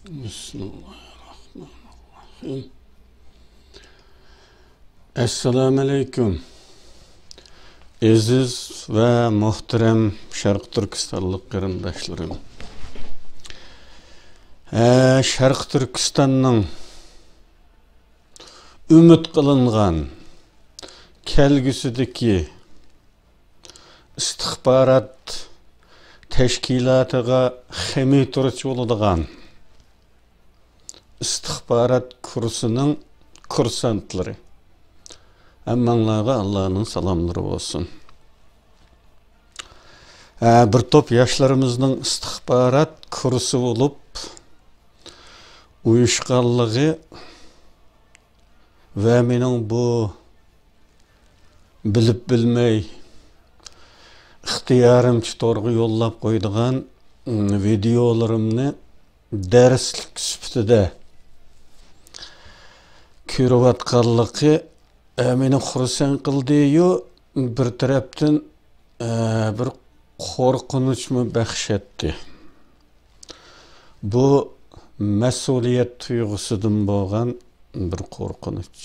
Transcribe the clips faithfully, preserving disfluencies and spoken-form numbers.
بىسمىللاھىررەھمانىررەھىم. ئەسسالامۇئەلەيكۇم. ئەزىز ۋە مۇھتەرەم شەرقىي تۈركىستانلىق قېرىنداشلىرىم. ھە، شەرقىي تۈركىستاننىڭ ئۈمىد قىلىنغان كەلگۈسىدىكى ئىستىخبارات تەشكىلاتىغا خېمىتۇرۇچ بولىدىغان ئىستىخبارات كۇرسىنىڭ كۇرسانتلىرى، ھەممەڭلارغا ئاللانىڭ سالاملىرى بولسۇن. ھە، بىر توپ ياشلىرىمىزنىڭ ئىستىخبارات كۇرسى بولۇپ ئۇيۇشقانلىقى ۋە مېنىڭ بۇ بىلىپ بىلمەي ئىختىيارىمچە تورغا يوللاپ قويىدىغان، م، ۋىدېئولىرىمنى دەرسلىك سۈپىتىدە كۆرۈۋاتقانلىقى، ئە، مېنى خۇرسەن قىلدى-يۇ، بىر تەرەپتىن، ئە، بىر قورقۇنچمۇ بەخش ئەتتى. بۇ مەسئۇلىيەت تۇيغۇسىدىن بولغان بىر قورقۇنچ.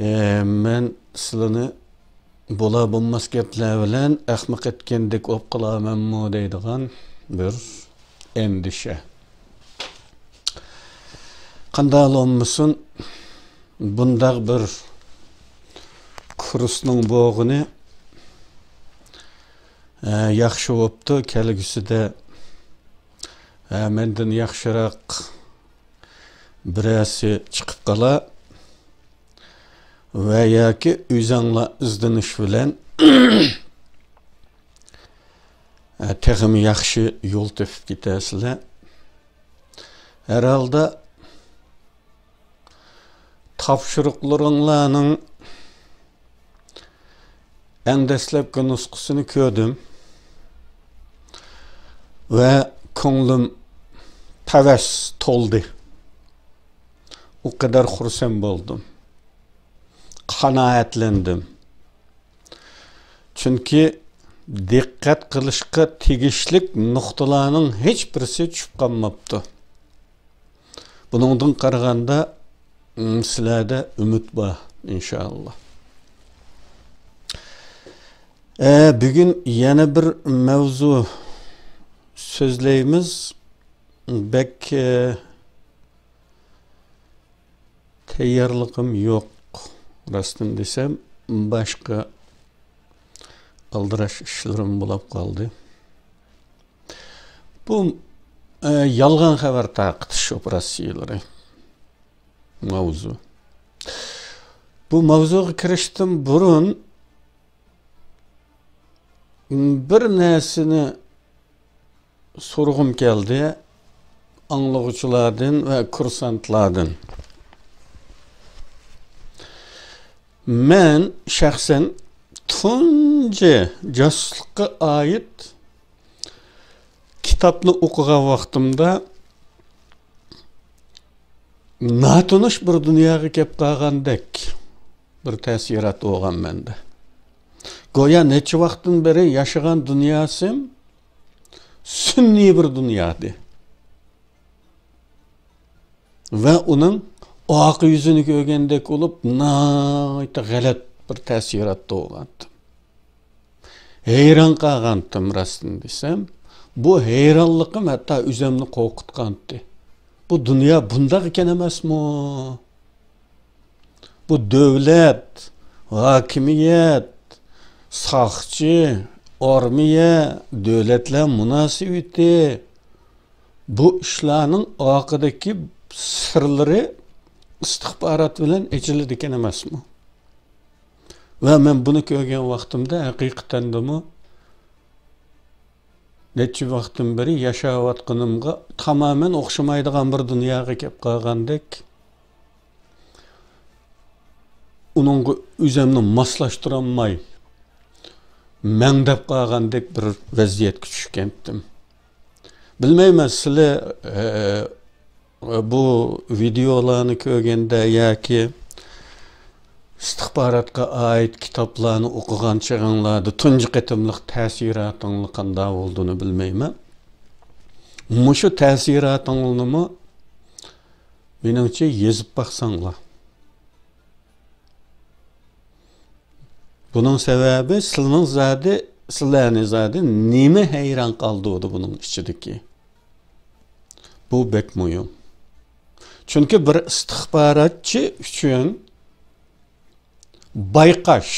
ئە، مەن سىلىنى بولا بولماس گەپلەر بىلەن ئەخمەق ئەتكەندەك بولۇپ قالارمەنمۇ دەيدىغان بىر ئەندىشە. قانداق بولمىسۇن، بۇنداق بىر كۇرسنىڭ بولغىنى، ئە، ياخشى بوپتۇ. كەلگۈسىدە، ئە، مەندىن ياخشىراق بىرەرسى چىقىپ قالا ۋە ياكى ئۆزەڭلار ئىزدىنىش بىلەن، ئە، تېخىمۇ ياخشى يول تېپىپ كېتەرسىلەر. ھەر ھالدا تاپشۇرۇقلىرىڭلارنىڭ ئەڭ دەسلەپكى نۇسخىسىنى كۆردۈم ۋە كۆڭلۈم پەۋەس تولدى. ئۇ قەدەر خۇرسەن بولدۇم، قانائەتلەندىم. چۈنكى دىققەت قىلىشقا تېگىشلىك نۇقتىلارنىڭ ھېچبىرسى چۈشۈپ قالماپتۇ. بۇنىڭدىن قارىغاندا، م، سىلەردە ئۈمىد بار، ئىنشائاللا. ئە، بۈگۈن يەنە بىر مەۋزۇ سۆزلەيمىز. بەك، ئە، تەييارلىقىم يوق، راستىنى دېسەم، باشقا ئالدىراش ئىشلىرىم بولاپ قالدى. بۇ، ئە، يالغان خەۋەر تارقىتىش ئوپېراتسىيىلىرى ماۋزۇ. بۇ ماۋزۇغا كىرىشتىن بۇرۇن بىر نەرسىنى سورىغۇم كەلدى ئاڭلىغۇچىلاردىن ۋە كۇرسانتلاردىن. مەن شەخسەن تۇنجى جاسۇسلۇققا ئائىت كىتابنى ئوقۇغان ۋاقتىمدا ناتونۇش بىر دۇنياغا كەپ قالغاندەك بىر تەسىرات بولغان مەندە. گويا نەچچە ۋاقىتتىن بېرى ياشىغان دۇنياسىم سۈنئىي بىر دۇنيادى. ۋە ئۇنىڭ ئارقا يۈزىنى كۆرگەندەك بولۇپ، ناھايىتى غەلەت بىر تەسىراتتا بولغانتىم. ھەيران قالغانتىم، راستىنى دېسەم. بۇ ھەيرانلىقىم ھەتتا ئۆزۈمنى قورقۇتقانتى. بۇ دۇنيا بۇنداق ئىكەن ئەمەسمۇ؟ بۇ دۆلەت، ھاكىمىيەت، ساقچى، ئارمىيە، دۆلەتلەر مۇناسىۋىتى، بۇ ئىشلارنىڭ ئارقىدىكى سىرلىرى ئىستىخبارات بىلەن ئېچىلىدىكەن ئەمەسمۇ؟ ۋە مەن بۇنى كۆرگەن ۋاقتىمدا ھەقىقەتەندىمۇ نەچچە ۋاقىتتىن بېرى ياشاۋاتقىنىمغا تامامەن ئوخشىمايدىغان بىر دۇنياغا كەپ قالغاندەك، ئۇنىڭغا ئۆزۈمنى ماسلاشتۇرالماي، مەڭدەپ قالغاندەك بىر ۋەزىيەتكە چۈشكەنتىم. بىلمەيمەن، سىلى، ئە، بۇ ۋىدېئولارنى كۆرگەندە ياكى ئىستىخباراتقا ئائىت كىتابلارنى ئوقۇغان چېغىڭلاردا تۇنجى قېتىملىق تەسىراتىڭلار قانداق بولدىنى بىلمەيمەن. مۇشۇ تەسىراتىڭلارنىمۇ مېنىڭچە يېزىپ باقساڭلار. بۇنىڭ سەۋەبى سىلىنىڭ زادى، سىلەرنى زادى نېمە ھەيران قالدۇردى بۇنىڭ ئىچىدىكى؟ بۇ بەك مۇھىم. چۈنكى بىر ئىستىخباراتچى ئۈچۈن بايقاش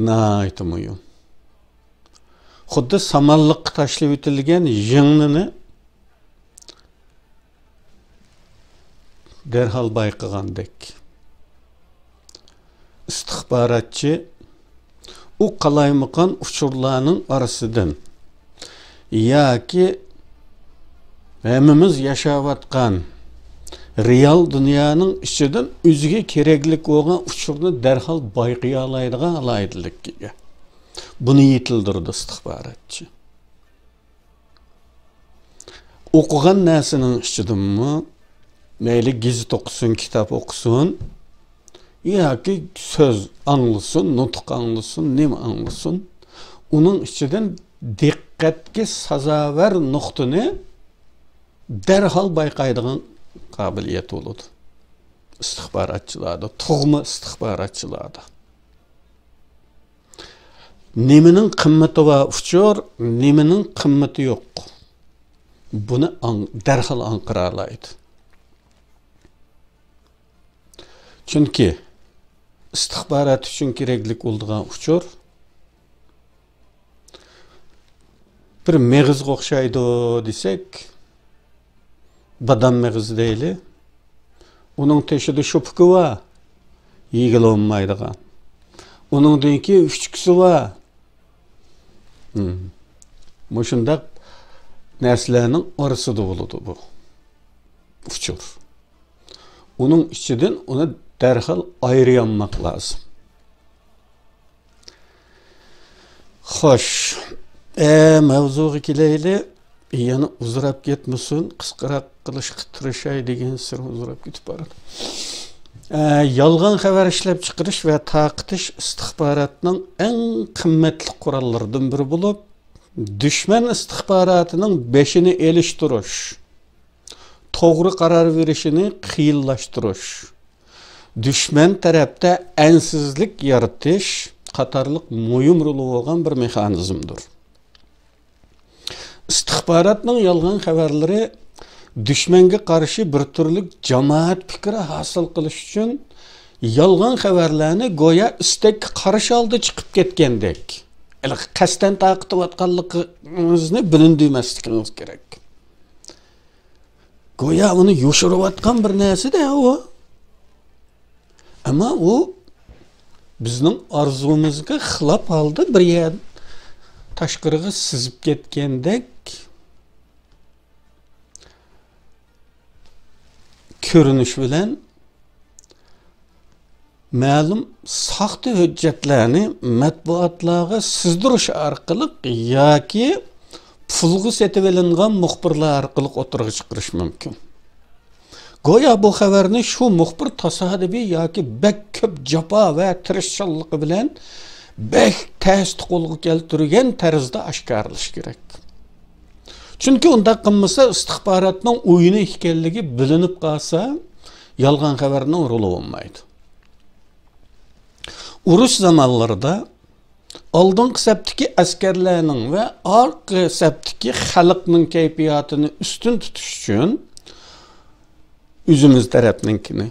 ناھايىتى مۇھىم. خۇددى سامانلىققا تاشلىۋېتىلگەن يىڭنىنى دەرھال بايقىغاندەك، ئىستىخباراتچى ئۇ قالايمىقان ئۇچۇرلارنىڭ ئارىسىدىن ياكى ھەممىمىز ياشاۋاتقان رېئال دۇنيانىڭ ئىچىدىن ئۆزىگە كېرەكلىك بولغان ئۇچۇرنى دەرھال بايقىيالايدىغان ئالاھىدىلىككە ئىگە. بۇنى يېتىلدۈرىدۇ ئىستىخباراتچى. ئوقۇغان نەرسىنىڭ ئىچىدىنمۇ، مەيلى گېزىت ئوقۇسۇن، كىتاب ئوقۇسۇن، ياكى سۆز ئاڭلىسۇن، نۇتۇق ئاڭلىسۇن، نېمە ئاڭلىسۇن، ئۇنىڭ ئىچىدىن دىققەتكە سازاۋەر نۇقتىنى دەرھال بايقايدىغان قابىلىيەت بولىدۇ ئىستىخباراتچىلاردا، تۇغما ئىستىخباراتچىلاردا. نېمىنىڭ قىممىتى بار ئۇچۇر، نېمىنىڭ قىممىتى يوق، بۇنى ئاڭ-، دەرھال ئاڭقىرالايدۇ. چۈنكى ئىستىخبارات ئۈچۈن كېرەكلىك بولىدىغان ئۇچۇر بىر مېغىزغا ئوخشايدۇ دېسەك، بادام مېغىزى دەيلى. ئۇنىڭ تېشىدا شۇپۇكى بار، يېگىلى بولمايدىغان. ئۇنىڭدىن كېيىن ئۈچكىسى بار. ھىم. مۇشۇنداق نەرسىلەرنىڭ ئارىسىدا بولىدۇ بۇ ئۇچۇر. ئۇنىڭ ئىچىدىن ئۇنى دەرھال ئايرىيالماق لازىم. خوش، ئە، ماۋزۇغا كېلەيلى. يەنە ئۇزىراپ كەتمىسۇن، قىسقىراق قىلىشقا تىرىشاي دېگەنسېرى ئۇزىراپ كېتىپ بارىدۇ. ئە، يالغان خەۋەر ئىشلەپچىقىرىش ۋە تارقىتىش ئىستىخباراتنىڭ ئەڭ قىممەتلىك قوراللىرىدىن بىرى بولۇپ، دۈشمەن ئىستىخباراتىنىڭ بېشىنى ئېلىشتۇرۇش، توغرا قارار بېرىشىنى قىيىنلاشتۇرۇش، دۈشمەن تەرەپتە ئەنسىزلىك يارىتىش قاتارلىق مۇھىم رولى بولغان بىر مېخانىزمدۇر. ئىستىخباراتنىڭ يالغان خەۋەرلىرى دۈشمەنگە قارشى بىر تۈرلۈك جامائەت پىكرى ھاسىل قىلىش ئۈچۈن يالغان خەۋەرلەرنى گويا ئىستەككە قارشى ھالدا چىقىپ كەتكەندەك، ھېلىقى قەستەن تارقىتىۋاتقانلىقىڭىزنى بىلىندۈرمەسلىكىڭىز كېرەك. گويا ئۇنى يوشۇرۇۋاتقان بىر نەرسىدە ئۇ. ئەمما ئۇ بىزنىڭ ئارزۇمىزغا خىلاپ ھالدا بىر يەر تاشقىرىغا سىزىپ كەتكەندەك كۆرۈنۈش بىلەن مەلۇم ساختا ھۆججەتلەرنى مەتبۇئاتلارغا سىزدۇرۇش ئارقىلىق ياكى پۇلغا سېتىۋېلىنغان مۇخبىرلار ئارقىلىق ئوتتۇرىغا چىقىرىش مۇمكىن. گويا بۇ خەۋەرنى شۇ مۇخبىر تاسادىپىي ياكى بەك كۆپ جاپا ۋە تىرىشچانلىقى بىلەن بەك تەستە قولغا كەلتۈرگەن تەرزدە ئاشكارىلىشى كېرەك. چۈنكى ئۇنداق قىلمىسا، ئىستىخباراتنىڭ ئويۇنى ئىكەنلىكى بىلىنىپ قالسا، يالغان خەۋەرنىڭ رولى بولمايدۇ. ئۇرۇش زامانلىرىدا ئالدىنقى سەپتىكى ئەسكەرلەرنىڭ ۋە ئارقا سەپتىكى خەلقنىڭ كەيپىياتىنى ئۈستۈن تۇتۇش ئۈچۈن ئۆزىمىز تەرەپنىڭكىنى،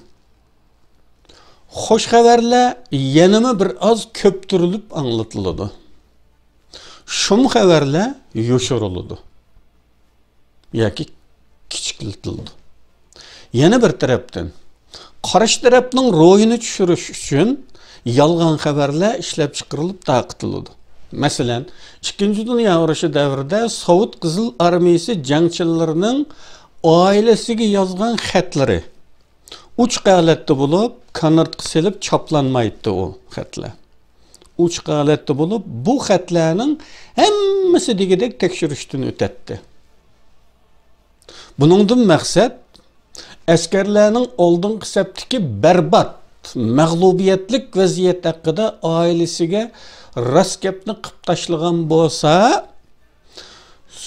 خۇش خەۋەرلەر يەنىمۇ بىر ئاز كۆپتۈرۈلۈپ ئاڭلىتىلىدۇ. شۇم خەۋەرلەر يوشۇرۇلىدۇ ياكى كىچىكلىتىلىدۇ. يەنە بىر تەرەپتىن، قارشى تەرەپنىڭ روھىنى چۈشۈرۈش ئۈچۈن يالغان خەۋەرلەر ئىشلەپچىقىرىلىپ تارقىتىلىدۇ. مەسىلەن، ئىككىنچى دۇنيا ئۇرۇشى دەۋرىدە سوۋېت قىزىل ئارمىيىسى جەڭچىلىرىنىڭ ئائىلىسىگە يازغان خەتلىرى ئوچۇق ھالەتتە بولۇپ، كانارتقا سېلىپ چاپلانمايتتى ئۇ خەتلەر. ئوچۇق ھالەتتە بولۇپ، بۇ خەتلەرنىڭ ھەممىسى دېگۈدەك تەكشۈرۈشتىن ئۆتەتتى. بۇنىڭدىن مەقسەت، ئەسكەرلەرنىڭ ئالدىنقى سەپتىكى بەربات، مەغلۇبىيەتلىك ۋەزىيەت ھەققىدە ئائىلىسىگە راست گەپنى قىپ تاشلىغان بولسا،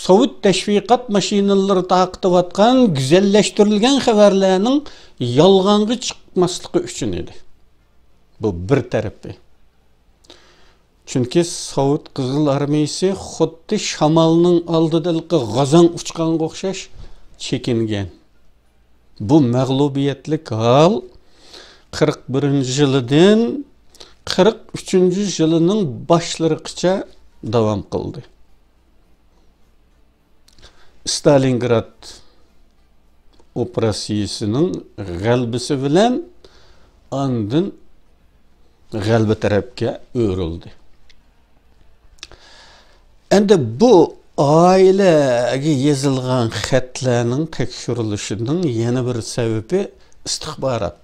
سوۋېت تەشۋىقات ماشىنىلىرى تارقىتىۋاتقان گۈزەللەشتۈرۈلگەن خەۋەرلەرنىڭ يالغانغا چىقماسلىقى ئۈچۈن ئىدى. بۇ بىر تەرىپى. چۈنكى سوۋېت قىزىل ئارمىيىسى خۇددى شامالنىڭ ئالدىدا ھېلىقى غازاڭ ئۇچقانغا ئوخشاش چېكىنگەن. بۇ مەغلۇبىيەتلىك ھال قىرىق بىرىنچى يىلىدىن قىرىق ئۈچىنچى يىلىنىڭ باشلىرىغىچە داۋام قىلدى. ستالىنگراد ئوپېراتسىيىسىنىڭ غەلىبىسى بىلەن ئاندىن غەلىبە تەرەپكە ئۆرۈلدى. ئەمدى بۇ ئائىلىگە يېزىلغان خەتلەرنىڭ تەكشۈرۈلۈشىنىڭ يەنە بىر سەۋەبى ئىستىخبارات،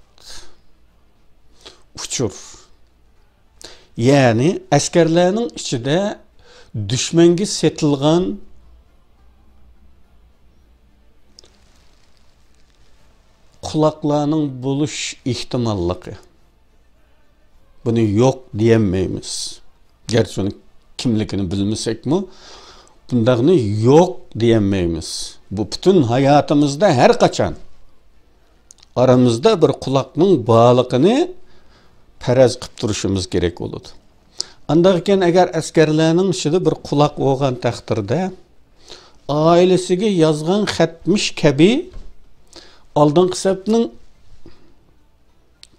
ئۇچۇر. يەنى ئەسكەرلەرنىڭ ئىچىدە دۈشمەنگە سېتىلغان قۇلاقلارنىڭ بولۇش ئېھتىماللىقى. بۇنى يوق دېيەلمەيمىز. گەرچە ئۇنى كىملىكىنى بىلمىسەكمۇ، بۇنداقنى يوق دېيەلمەيمىز. بۇ پۈتۈن ھاياتىمىزدا ھەر قاچان ئارىمىزدا بىر قۇلاقنىڭ بارلىقىنى پەرەز قىلىپ تۇرۇشىمىز كېرەك بولىدۇ. ئانداقكەن، ئەگەر ئەسكەرلەرنىڭ ئىچىدە بىر قۇلاق بولغان تەقدىردە، ئائىلىسىگە يازغان خەتمىش كەبى ئالدىنقى سەپنىڭ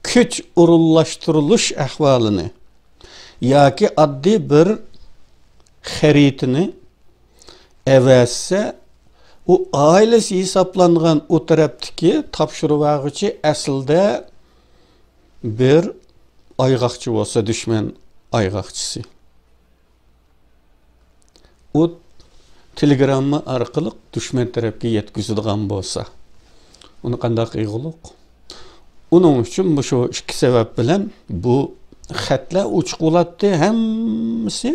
كۈچ ئورۇنلاشتۇرۇلۇش ئەھۋالىنى ياكى ئاددىي بىر خەرىتىنى ئەۋەتسە، ئۇ ئائىلىسى ھېسابلانغان ئۇ تەرەپتىكى تاپشۇرۇۋالغۇچى ئەسلىدە بىر ئايغاقچى بولسا، دۈشمەن ئايغاقچىسى. ئۇ تېلېگرامما ئارقىلىق دۈشمەن تەرەپكە يەتكۈزىدىغان بولسا، ئۇنى قانداق قىلغۇلۇق؟ ئۇنىڭ ئۈچۈن مۇشۇ ئىككى سەۋەب بىلەن بۇ خەتلەر ئوچۇق بولاتتى. ھەممىسى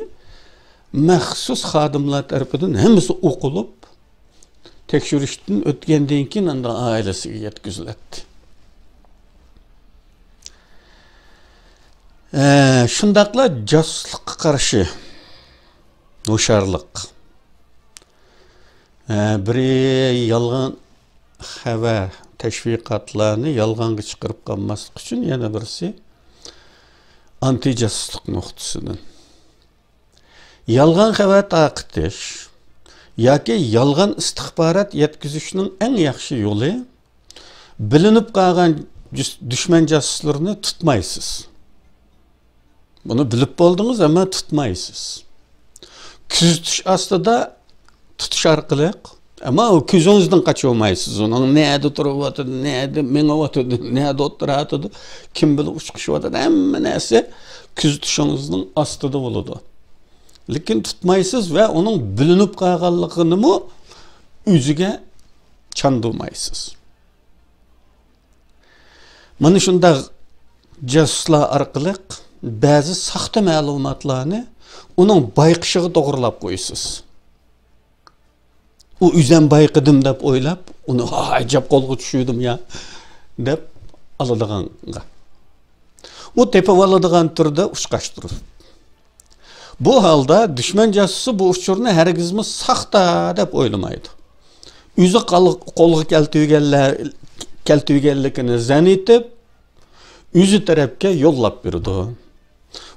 مەخسۇس خادىملار تەرىپىدىن ھەممىسى ئوقۇلۇپ، تەكشۈرۈشتىن ئۆتكەندىن كېيىن ئاندىن ئائىلىسىگە يەتكۈزۈلەتتى. ئە، شۇنداقلا جاسۇسلۇققا قارشى ھوشيارلىق. ئە، بىرى يالغان خەۋەر، تەشۋىقاتلارنى يالغانغا چىقىرىپ قالماسلىق ئۈچۈن، يەنە بىرسى ئانتى جاسۇسلۇق نۇقتىسىدىن. يالغان خەۋەر تارقىتىش ياكى يالغان ئىستىخبارات يەتكۈزۈشنىڭ ئەڭ ياخشى يولى، بىلىنىپ قالغان جۈس-، دۈشمەن جاسۇسلىرىنى تۇتمايسىز. بۇنى بىلىپ بولدىڭىز، ئەمما تۇتمايسىز. كۆزىتىش ئاستىدا تۇتۇش ئارقىلىق، ئەمما ئۇ كۆزىڭىزدىن قاچۇرمايسىز. ئۇنىڭ نەدە تۇرۇۋاتىدۇ، نەدە مېڭىۋاتىدۇ، نەدە ئولتۇرۇۋاتىدۇ، كىم بىلەن ئۇچرىشىۋاتىدۇ، ھەممە نەرسە كۆزىتىشىڭىزنىڭ ئاستىدا بولىدۇ. لېكىن تۇتمايسىز ۋە ئۇنىڭ بىلىنىپ قالغانلىقىنىمۇ ئۆزىگە چاندۇرمايسىز. مانا شۇنداق جاسۇسلار ئارقىلىق بەزى ساختا مەلۇماتلارنى ئۇنىڭ بايقىشىغا توغرىلاپ قويىسىز. ئۇ ئۆزەم بايقىدىم دەپ ئويلاپ، ئۇنى، «ھا، ئەجەب قولغا چۈشۈردۈم يا» دەپ ئالىدىغانغا. ئۇ تېپىۋالىدىغان تۈردە ئۇچقاچتۇرۇپ. بۇ ھالدا دۈشمەن جاسۇسى بۇ ئۇچۇرنى ھەرگىزمۇ ساختا دەپ ئويلىمايدۇ. ئۆزى قال-، قولغا كەلتۈرگەنلەر، كەلتۈرگەنلىكىنى زەن ئېتىپ، ئۆزى تەرەپكە يوللاپ بېرىدۇ.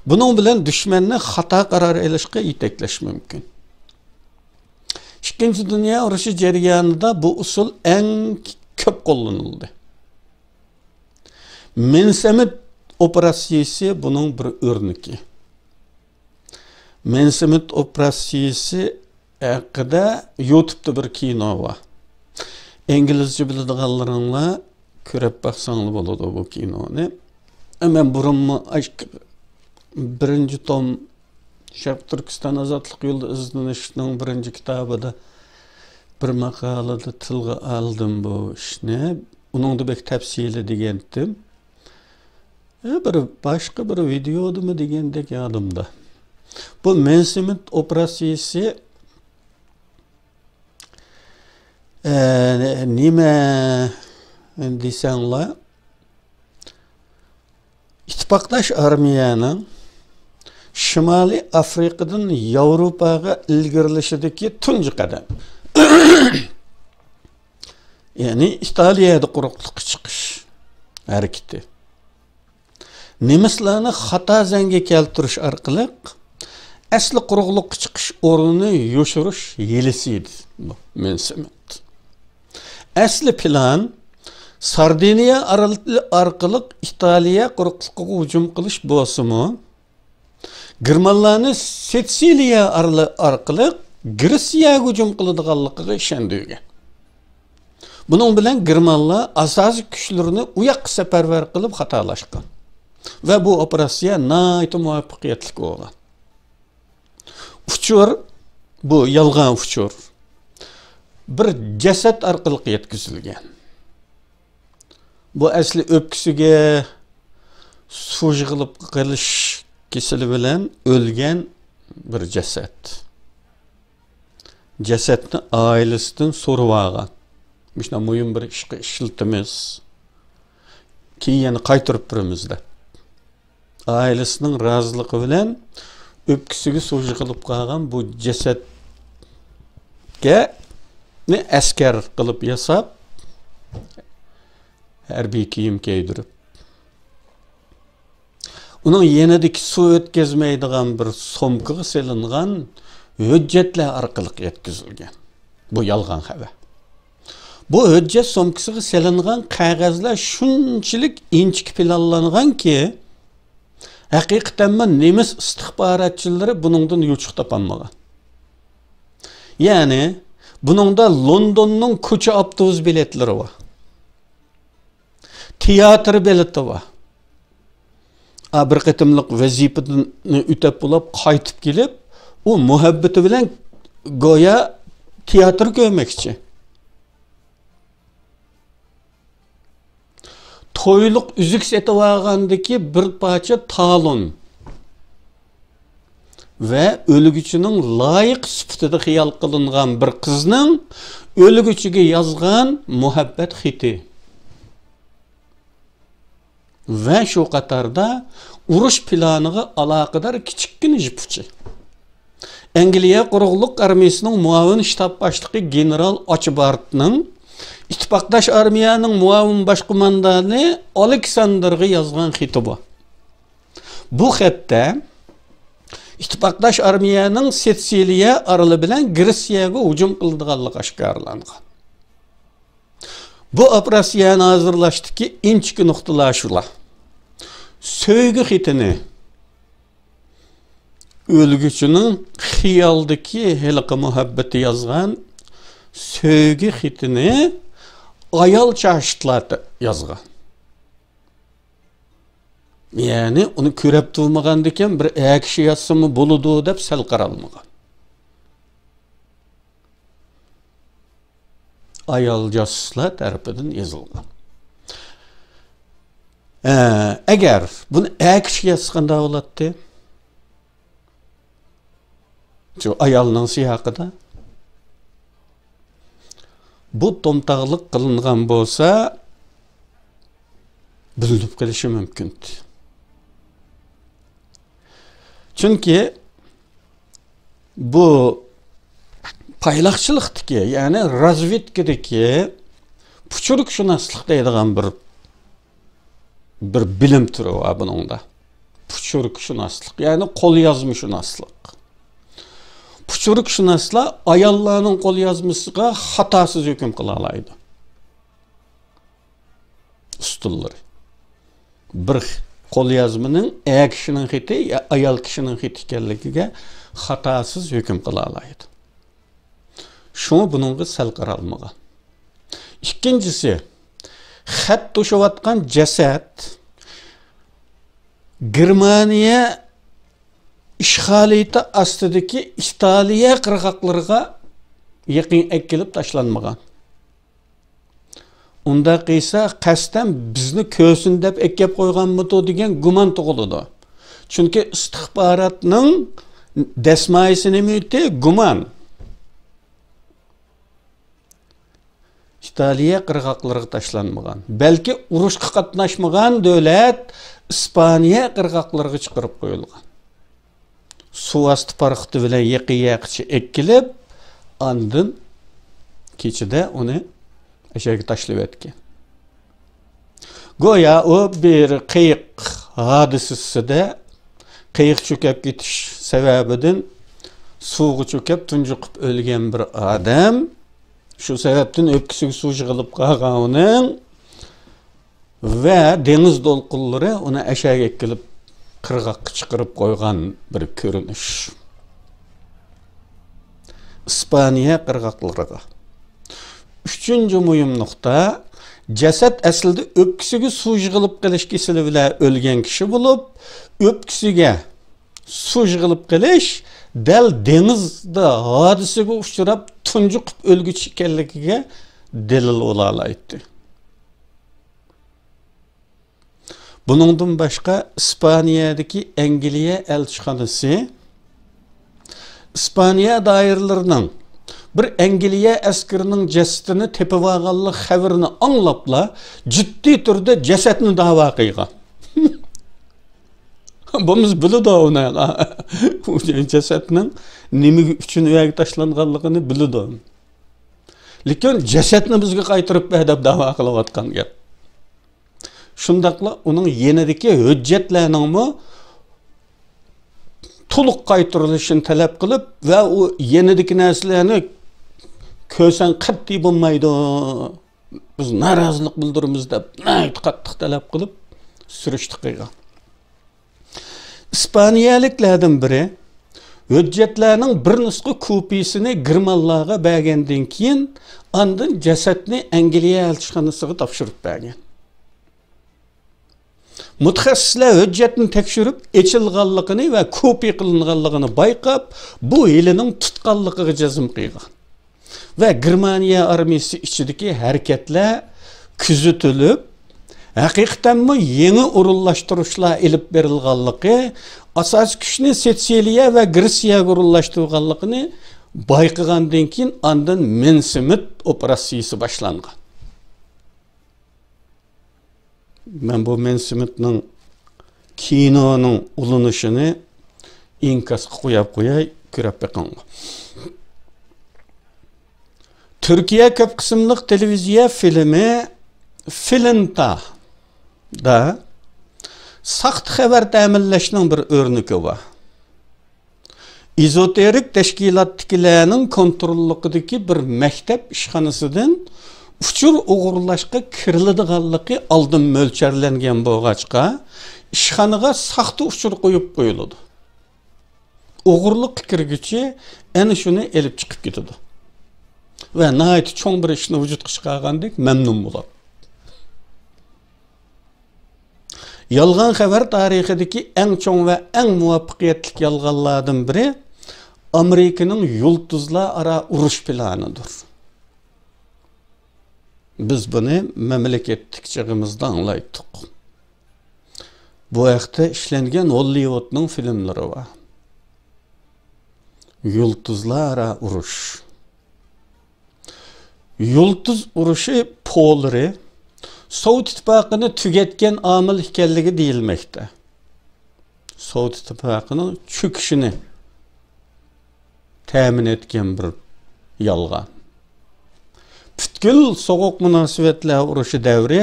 بۇنىڭ بىلەن دۈشمەننى خاتا قارار ئېلىشقا يېتەكلەش مۇمكىن. ئىككىنچى دۇنيا ئۇرۇشى جەريانىدا بۇ ئۇسۇل ئەڭ كۆپ قوللىنىلدى. مېنسېمىت ئوپېراتسىيىسى بۇنىڭ بىر ئۆرنىكى. مېنسېمىت ئوپېراتسىيىسى ھەققىدە يۇتۇبتا بىر كىنو بار. ئىنگلىزچە بىلىدىغانلىرىڭلار كۆرۈپ باقساڭلار بولىدۇ بۇ كىنونى. مەن بۇرۇنمۇ ئاش-، بىرىنچى توم شەرقىي تۈركىستان ئازادلىق يولىدا ئىزدىنىشنىڭ بىرىنچى كىتابىدا بىر ماقالىدە تىلغا ئالدىم بۇ ئىشنى. ئۇنىڭدا بەك تەپسىلىي دېگەنتىم. ئە، بىر باشقا بىر ۋىدېيودىمۇ دېگەندەك يادىمدا. بۇ مېنسېمىت ئوپېراتسىيىسى، ئە، نېمە دېسەڭلار، ئىتتىپاقداش ئارمىيەنىڭ شىمالىي ئافرىقىدىن ياۋروپاغا ئىلگىرىلىشىدىكى تۇنجى قەدەم. يەنى ئىتالىيەدە قۇرۇقلۇققا چىقىش ھەرىكىتى. نېمىسلارنى خاتا زەنگە كەلتۈرۈش ئارقىلىق ئەسلى قۇرۇقلۇققا چىقىش ئورنىنى يوشۇرۇش ھىيلىسى ئىدى بۇ مېنسىمېنت. ئەسلى پىلان ساردىنىيە ئارال-، ئارقىلىق ئىتالىيە قۇرۇقلۇقىغا ھۇجۇم قىلىش بولسىمۇ، گېرمانلارنى سىتسىلىيە ئارىلى-، ئارقىلىق گرېتسىيەگە ھۇجۇم قىلىدىغانلىقىغا ئىشەندۈرگەن. بۇنىڭ بىلەن گېرمانلار ئاساسىي كۈچلىرىنى ئۇ ياققا سەپەرۋەر قىلىپ خاتالاشقان. ۋە بۇ ئوپېراتسىيە ناھايىتى مۇۋەپپەقىيەتلىك بولغان. ئۇچۇر، بۇ يالغان ئۇچۇر، بىر جەسەت ئارقىلىق يەتكۈزۈلگەن. بۇ ئەسلى ئۆپكىسىگە سۇ يىغىلىپ قېلىش كېسىلى بىلەن ئۆلگەن بىر جەسەت. جەسەتنى ئائىلىسىدىن سورىۋالغان. مۇشۇنداق مۇھىم بىر ئىشقا ئىشلىتىمىز. كېيىن يەنە قايتۇرۇپ بېرىمىز دەپ. ئائىلىسىنىڭ رازىلىقى بىلەن ئۆپكىسىگە سۇ يىغىلىپ قالغان بۇ جەسەتكە ئەسكەر قىلىپ ياساپ، ھەربىي كىيىم كىيدۈرۈپ، ئۇنىڭ يېنىدىكى سۇ ئۆتكۈزمەيدىغان بىر سومكىغا سېلىنغان ھۆججەتلەر ئارقىلىق يەتكۈزۈلگەن. بۇ يالغان خەۋەر. بۇ ھۆججەت سومكىسىغا سېلىنغان قەغەزلەر شۇنچىلىك ئىنچىكە پىلانلانغانكى، ھەقىقەتەنمۇ نېمىس ئىستىخباراتچىلىرى بۇنىڭدىن يوچۇق تاپالمىغان. يەنى، بۇنىڭدا لوندوننىڭ كوچا ئاپتوبۇس بېلەتلىرى بار. تىياتىر بېلىتى بار. ئا، بىر قېتىملىق ۋەزىپىدىن ئۆتەپ بولۇپ قايتىپ كېلىپ، ئۇ مۇھەببىتى بىلەن گويا تىياتىر كۆرمەكچى. تويلۇق ئۈزۈك سېتىۋالغاندىكى بىر پارچە تالون ۋە ئۆلگۈچىنىڭ لايىقى سۈپىتىدە خىيال قىلىنغان بىر قىزنىڭ ئۆلگۈچىگە يازغان مۇھەببەت خېتى ۋە شۇ قاتاردا ئۇرۇش پىلانىغا ئالاقىدار كىچىككىنە يىپ ئۇچى. ئەنگلىيە قۇرۇقلۇق ئارمىيىسىنىڭ مۇئاۋىن شتاب باشلىقى گېنېرال ئاچبارتنىڭ ئىتتىپاقداش ئارمىيەنىڭ مۇئاۋىن باش قوماندانى ئالېكساندىرغا يازغان خېتى بار. بۇ خەتتە ئىتتىپاقداش ئارمىيەنىڭ سىتسىلىيە ئارىلى بىلەن گرېتسىيەگە ھۇجۇم قىلىدىغانلىقى ئاشكارىلانغان. بۇ ئوپېراتسىيەنى ھازىرلاشتىكى ئىنچىكە نۇقتىلار شۇلار. سۆيگۈ خېتىنى ئۆلگۈچىنىڭ خىيالدىكى ھېلىقى مۇھەببىتى يازغان سۆيگۈ خېتىنى ئايال چاھىتلار يازغان. يەنى ئۇنى كۆرەپ تۇرمىغاندىكىن بىر ئەر كىشى يازسىمۇ بولىدۇ دەپ سەل قارالمىغان. ئايال جاسۇسلار تەرىپىدىن يېزىلغان. ئە، ئەگەر بۇنى ئەر كىشى يازسا قانداق بولاتتى؟ شۇ ئايالنىڭ سىياقىدا. بۇ تومتاقلىق قىلىنغان بولسا، بىلىنىپ قېلىشى مۇمكىن. چۈنكى بۇ پايلاقچىلىقتىكى، يەنى رازۋېدكىدىكى پۇچۇرۇكشۇناسلىق دەيدىغان بىر، بىر بىلىم تۈرى بار بۇنىڭدا. پۇچۇرۇكشۇناسلىق، يەنى قوليازمىشۇناسلىق. پۇچۇرۇكشۇناسلار ئاياللارنىڭ قوليازمىسىغا خاتاسىز ھۆكۈم قىلالايدۇ. ئۇستىلىرى. بىر قوليازمىنىڭ ئەر كىشىنىڭ خېتى يا ئايال كىشىنىڭ خېتى ئىكەنلىكىگە خاتاسىز ھۆكۈم قىلالايدۇ. شۇڭا بۇنىڭغا سەل قارالمىغان. ئىككىنچىسى، خەت توشۇۋاتقان جەسەت گېرمانىيە ئىشغالىيىتى ئاستىدىكى ئىتالىيە قىرغاقلىرىغا يېقىن ئەكېلىپ تاشلانمىغان. ئۇنداق قىلسا، قەستەن بىزنى كۆرسۇن دەپ ئەكەپ قويغانمىدۇ دېگەن گۇمان تۇغۇلىدۇ. چۈنكى ئىستىخباراتنىڭ دەسمايىسى نېمە ئىدى؟ گۇمان. ئىتالىيە قىرغاقلىرىغا تاشلانمىغان، بەلكى ئۇرۇشقا قاتناشمىغان دۆلەت ئىسپانىيە قىرغاقلىرىغا چىقىرىپ قويۇلغان. سۇۋاستى پاراخوتى بىلەن يېقىن ياقىچە ئەكېلىپ، ئاندىن كېچىدە ئۇنى ئەشەگە تاشلىۋەتكەن. گويا ئۇ بىر قېيىق ھادىسىسىدە، قېيىق چۆكۈپ كېتىش سەۋەبىدىن سۇغا چۆكۈپ تۇنجۇقۇپ ئۆلگەن بىر ئادەم، شۇ سەۋەبتىن ئۆپكىسىگە سۇ يىغىلىپ قالغان ئۇنىڭ ۋە دېڭىز دولقۇنلىرى ئۇنى ئەشەگە ئەكېلىپ قىرغاققا چىقىرىپ قويغان بىر كۆرۈنۈش. ئىسپانىيە قىرغاقلىرىغا. ئۈچىنچى مۇھىم نۇقتا، جەسەت ئەسلىدە ئۆپكىسىگە سۇ يىغىلىپ قېلىش كېسىلى بىلەن ئۆلگەن كىشى بولۇپ، ئۆپكىسىگە سۇ يىغىلىپ قېلىش دەل دېڭىزدا ھادىسىگە ئۇچراپ تۇنجۇقۇپ ئۆلگۈچى ئىكەنلىكىگە دەلىل بولالايتتى. بۇنىڭدىن باشقا، ئىسپانىيەدىكى ئەنگلىيە ئەلچىخانىسى ئىسپانىيە دائىرىلىرىنىڭ بىر ئەنگلىيە ئەسكىرىنىڭ جەسىتىنى تېپىۋالغانلىق خەۋىرىنى ئاڭلاپلا، جىددىي تۈردە جەسەتنى داۋا قىلغان. بولمىسا بىلىدۇ ئۇنى. ئۇ جەسەتنىڭ نېمە ئۈچۈن ئۇ يەرگە تاشلانغانلىقىنى بىلىدۇ. لېكىن جەسەتنى بىزگە قايتۇرۇپ بەر دەپ داۋا قىلىۋاتقان گەپ. شۇنداقلا ئۇنىڭ يېنىدىكى ھۆججەتلەرنىڭمۇ تولۇق قايتۇرۇلۇشىنى تەلەپ قىلىپ ۋە ئۇ يېنىدىكى نەرسىلەرنى كۆرسەڭ قەتئىي بولمايدۇ، بىز نارازىلىق بىلدۈرىمىز دەپ ناھايىتى قاتتىق تەلەپ قىلىپ سۈرۈشتە قىلغان. ئىسپانىيەلىكلەردىن بىرى ھۆججەتلەرنىڭ بىر نۇسخا كوپىيىسىنى گېرمانلارغا بەرگەندىن كېيىن، ئاندىن جەسەتنى ئەنگلىيە ئەلچىخانىسىغا تاپشۇرۇپ بەرگەن. مۇتەخەسسىسلەر ھۆججەتنى تەكشۈرۈپ، ئېچىلغانلىقىنى ۋە كوپىيە قىلىنغانلىقىنى بايقاپ، بۇ ھىيلىنىڭ تۇتقانلىقىغا جەزم قىلغان. ۋە گېرمانىيە ئارمىيىسى ئىچىدىكى ھەرىكەتلەر كۆزىتىلىپ، ھەقىقەتەنمۇ يېڭى ئورۇنلاشتۇرۇشلار ئېلىپ بېرىلغانلىقى، ئاساسىي كۈچنى سىتسىلىيە ۋە گرېتسىيەگە ئورۇنلاشتۇرغانلىقىنى بايقىغاندىن كېيىن، ئاندىن مېن سمىت ئوپېراتسىيىسى باشلانغان. مەن بۇ مېن سمىتنىڭ كىنونىڭ ئۇلىنىشىنى ئىنكاسقا قويۇپ قوياي، كۆرۈپ بېقىڭلار. تۈركىيە كۆپ قىسىملىق تېلېۋىزىيە فىلىمى فىلىنتادا ساختا خەۋەر تەمىنلەشنىڭ بىر ئۆرنىكى بار. ئېزوتېرىك تەشكىلاتتىكىلەرنىڭ كونتروللۇقىدىكى بىر مەكتەپ ئىشخانىسىدىن ئۇچۇر ئوغرىلاشقا كىرىلىدىغانلىقى ئالدىن مۆلچەرلەنگەن بولغاچقا، ئىشخانىغا ساختا ئۇچۇر قويۇپ قويۇلىدۇ. ئوغرىلىققا كىرگۈچى ئەنە شۇنى ئېلىپ چىقىپ كېتىدۇ. ۋە ناھايىتى چوڭ بىر ئىشنى ۋۇجۇدقا چىقارغاندەك مەمنۇن بولىدۇ. يالغان خەۋەر تارىخىدىكى ئەڭ چوڭ ۋە ئەڭ مۇۋەپپەقىيەتلىك يالغانلاردىن بىرى ئامېرىكىنىڭ يۇلتۇزلار ئارا ئۇرۇش پىلانىدۇر. بىز بۇنى مەملىكەتلىك چېغىمىزدا ئاڭلايتتۇق. بۇ ھەقتە ئىشلەنگەن ھوللىۋۇدنىڭ فىلىملىرى بار. يۇلتۇزلار ئارا ئۇرۇش. يۇلتۇز ئۇرۇشى پولىرى سوۋېت ئىتتىپاقىنى تۈگەتكەن ئامىل ئىكەنلىكى دېيىلمەكتە. سوۋېت ئىتتىپاقىنىڭ چۆكۈشىنى تەمىن ئەتكەن بىر يالغان. پۈتكۈل سوغۇق مۇناسىۋەتلەر ئۇرۇشى دەۋرى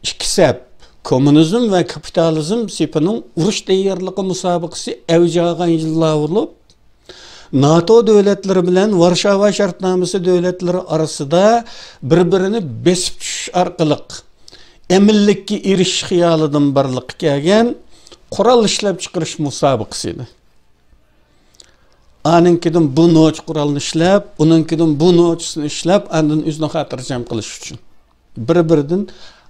ئىككى سەپ، كوممۇنىزم ۋە كاپىتالىزم سېپىنىڭ ئۇرۇش تەييارلىقى مۇسابىقىسى ئەۋج ئالغان يىللار بولۇپ، ناتو دۆلەتلىرى بىلەن ۋارشاۋا شەرتنامىسى دۆلەتلىرى ئارىسىدا بىر-بىرىنى بېسىپ چۈشۈش ئارقىلىق ئەمىنلىككە ئېرىشىش خىيالىدىن بارلىققا كەلگەن قورال ئىشلەپچىقىرىش مۇسابىقىسى ئىدى. ئانىڭكىدىن بۇ نوچى قورالنى ئىشلەپ، ئۇنىڭكىدىن بۇ نوچىسىنى ئىشلەپ، ئاندىن ئۆزىنى خاتىرجەم قىلىش ئۈچۈن. بىر-بىرىدىن،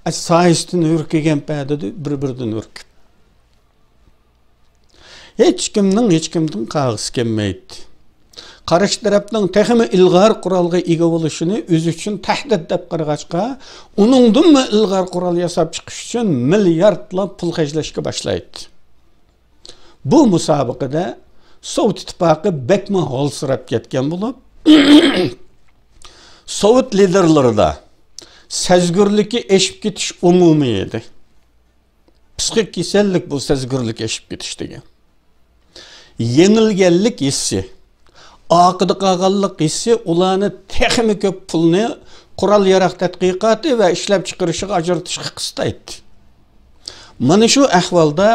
ئاي، سايىسىدىن ھۈركىگەن پەدىدە بىر-بىرىدىن ھۈركۈپ. ھېچكىمنىڭ ھېچكىمدىن قاغىسى كەلمەيتتى. قارشى تەرەپنىڭ تېخىمۇ ئىلغار قورالغا ئىگە بولۇشىنى ئۆزى ئۈچۈن تەھدىت دەپ قارىغاچقا، ئۇنىڭدىنمۇ ئىلغار قورال ياساپ چىقىش ئۈچۈن مىلياردلاپ پۇل خەجلەشكە باشلايتتى. بۇ مۇسابىقىدە سوۋېت ئىتتىپاقى بەكمۇ ھالسىراپ كەتكەن بولۇپ، سوۋېت لىدېرلىرىدا سەزگۈرلۈكى ئېشىپ كېتىش ئومۇمىي ئىدى. پسىخىك كېسەللىك بۇ سەزگۈرلۈك ئېشىپ كېتىش دېگەن. يېڭىلگەنلىك ھېسسى، ئارقىدا قالغانلىق ھېسسى ئۇلارنى تېخىمۇ كۆپ پۇلنى قورال-ياراغ تەتقىقاتى ۋە ئىشلەپچىقىرىشىغا ئاجرىتىشقا قىستايتتى. مانا شۇ ئەھۋالدا